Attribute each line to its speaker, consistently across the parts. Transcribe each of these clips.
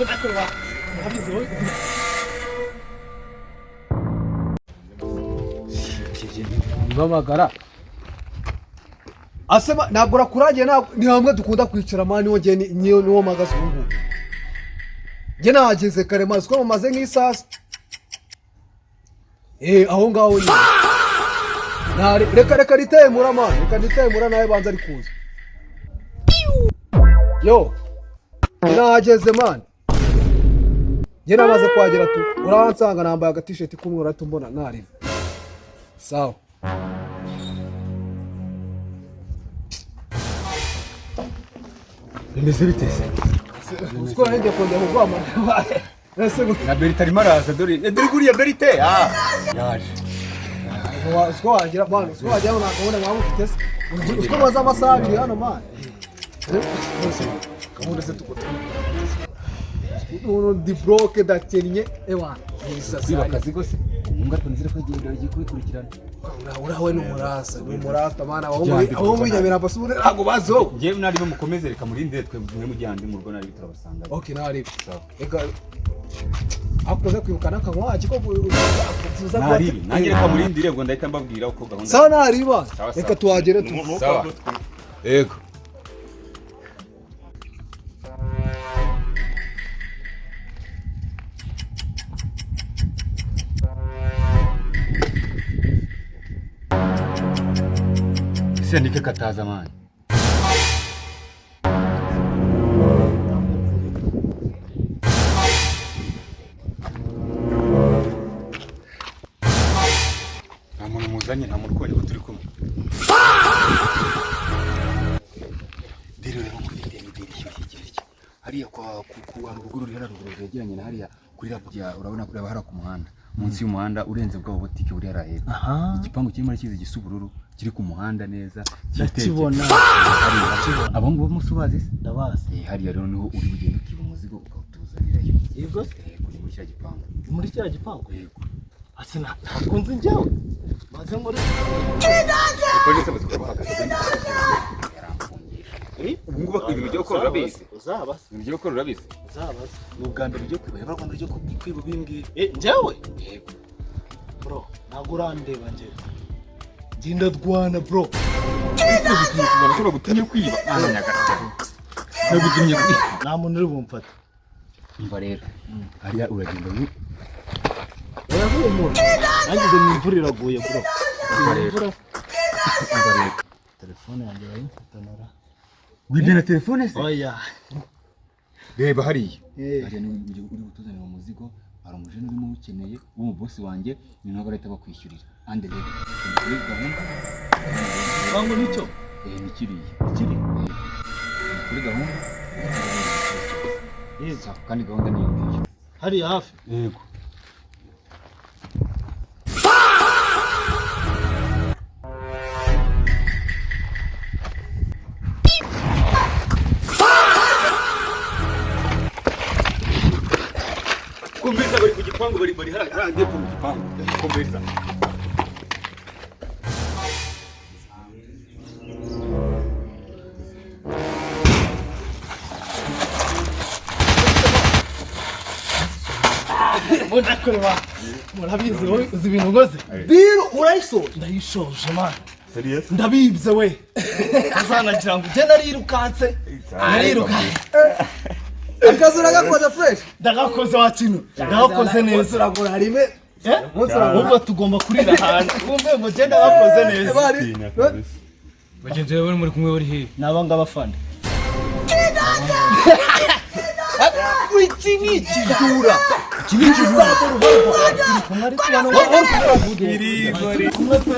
Speaker 1: Mbona murabizi wowe.
Speaker 2: Mpamagara asema ntabwo urakurangiye, ni hamwe dukunda kwicara man. Niwo ngiye, niyo niwo mpagaze ubu ngubu. Njye nahageze kare mazi ko mumaze nk'isasa aho ngaho nyine. Reka riteye man, reka riteye nawe banza ari kuza. Yo, nahageze man, njye namaze kuhagera tu. Urahansanga nambaye agatisheti k'umweru, urahita umbona narive. Sawa.
Speaker 3: Bimeze bite se?
Speaker 2: Uziko ngiye kongera kuguhamagara ese?
Speaker 3: Na Berite arimo araza, dore dore guriya Berite, ah yaje.
Speaker 2: Uziko wagira man, uziko wagira ngo nta gahunda mwaba mufite se? Uziko maze amasaha 2 hano man. Gahunda se tuko ubu ndi broke, ndakennye ewa.
Speaker 3: Kwiba akazi gose umwe atunzire ko agenda agiye kubikurikirana.
Speaker 2: Urawe ni umurasa, ni umurasta man. Abahungu b'inyamirambo se ubundi ntabwo bazi wowe?
Speaker 3: Njyewe narimo mukomeze, reka murindire twe mwe mujyande mu rugo, nari turabasanga.
Speaker 2: Okay, ntarebe.
Speaker 3: Sawa.
Speaker 2: Reka akoze kwibuka n'akanywa ko tuza.
Speaker 3: Naribi nanjye, reka murindire ubwo ndahita mbabwira uko gahunda.
Speaker 2: Sawa, nariba.
Speaker 3: Sawa,
Speaker 2: Reka
Speaker 3: sawa.
Speaker 2: tuhagere tu.
Speaker 3: Sawa, yego. Ese nike kataza man? Nta muntu muzanye, nta muntu ukubonye ko turi kumwe. Deal rero ngufite ni deal ishyushye cyane. Hariya kwa ku haruguru ruri hariya ruguru rwegeranye na hariya kuri rapya, urabona kureba hariya ku muhanda, munsi y'umuhanda, urenze bwa butike buri hariya hepfo, igipangu kirimo arakizi gisa ubururu kiri ku muhanda neza cyitegeye.
Speaker 1: Ndakibona.
Speaker 3: Hariya abo ngabo musi ubazi se?
Speaker 1: Ndabazi.
Speaker 3: Hariya rero niho uri bugende ukiba umuzigo ukawutuzanirayo.
Speaker 1: Yego.
Speaker 3: Yego, ni muri cya gipangu.
Speaker 1: Muri kiriya gipangu?
Speaker 3: Yego.
Speaker 1: Ase ntabwo nzi njyewe maze muri
Speaker 3: Polisi amaze kuba yaramfungisha. Ubu ngubu ibintu byo gukora urabizi?
Speaker 1: Uzabaze.
Speaker 3: Ibintu byo gukora urabizi?
Speaker 1: Uzabaze.
Speaker 3: Ni ubwa mbere ugiye kwiba, reba Rwanda ugiye kwiba ubimbwira.
Speaker 1: Njyewe?
Speaker 3: Yego.
Speaker 1: Bro, ntabwo urandeba njyewe, njye ndarwana bro.
Speaker 3: Ubona ko bagutumye kwiba? Ah, nyagasani, nagutumye kwiba.
Speaker 1: Nta muntu uri bumfate.
Speaker 3: Umva rero, hariya uragenda
Speaker 1: Urahumura nangize mu imvura iraguye bro.
Speaker 3: Umva rero.
Speaker 1: Imvura.
Speaker 3: Umva rero.
Speaker 1: Telefone yanjye barayimfatanara.
Speaker 3: Wibye na telefone se?
Speaker 1: Oya.
Speaker 3: Reba hariya.
Speaker 1: Eh.
Speaker 3: Hariya niwe uri butuzanira umuzigo. Hari umujene urimo uwukeneye w'umubosi wanjye, ni nawe barahita bakwishyurira ande. Rero kuri gahunda.
Speaker 1: Wangu nicyo.
Speaker 3: Ni kiriya.
Speaker 1: Kiri.
Speaker 3: Ni kuri gahunda. Sawa, kandi gahunda ni iyo ngiyo.
Speaker 1: Hariya hafi?
Speaker 3: Yego. Kumviriza, bari ku gipangu, bari hariya hepfo mu gipangu. Kumviriza.
Speaker 1: Mbona kureba murabizi wowe, uzi ibintu nkoze?
Speaker 2: Deal urayisoje?
Speaker 1: Ndayishoje man.
Speaker 3: Serious?
Speaker 1: Ndabibye we, uzanagira ngo ugende narirukanse, narirukanse.
Speaker 2: Akazi uragakoze fresh.
Speaker 1: Ndagakoze wa kintu, ndagakoze neza.
Speaker 2: Uragura rimwe.
Speaker 1: Eh?
Speaker 2: Umunsi uragura.
Speaker 1: Ahubwo tugomba kurira ahantu wumve ngo genda bakoze neza.
Speaker 4: Bagenzi bawe muri kumwe bari hehe?
Speaker 1: Ni aba ngaba afande.
Speaker 2: Iki ni ikijura.
Speaker 1: Iki ni ikijura turi kumwe, ariko hano turi kumwe twe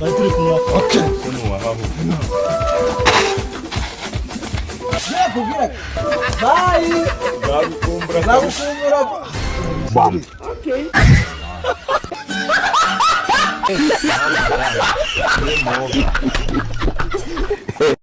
Speaker 1: bari turi kumwe.
Speaker 2: Nakubwira bye. Nzagukumbura. Nzagukumbura.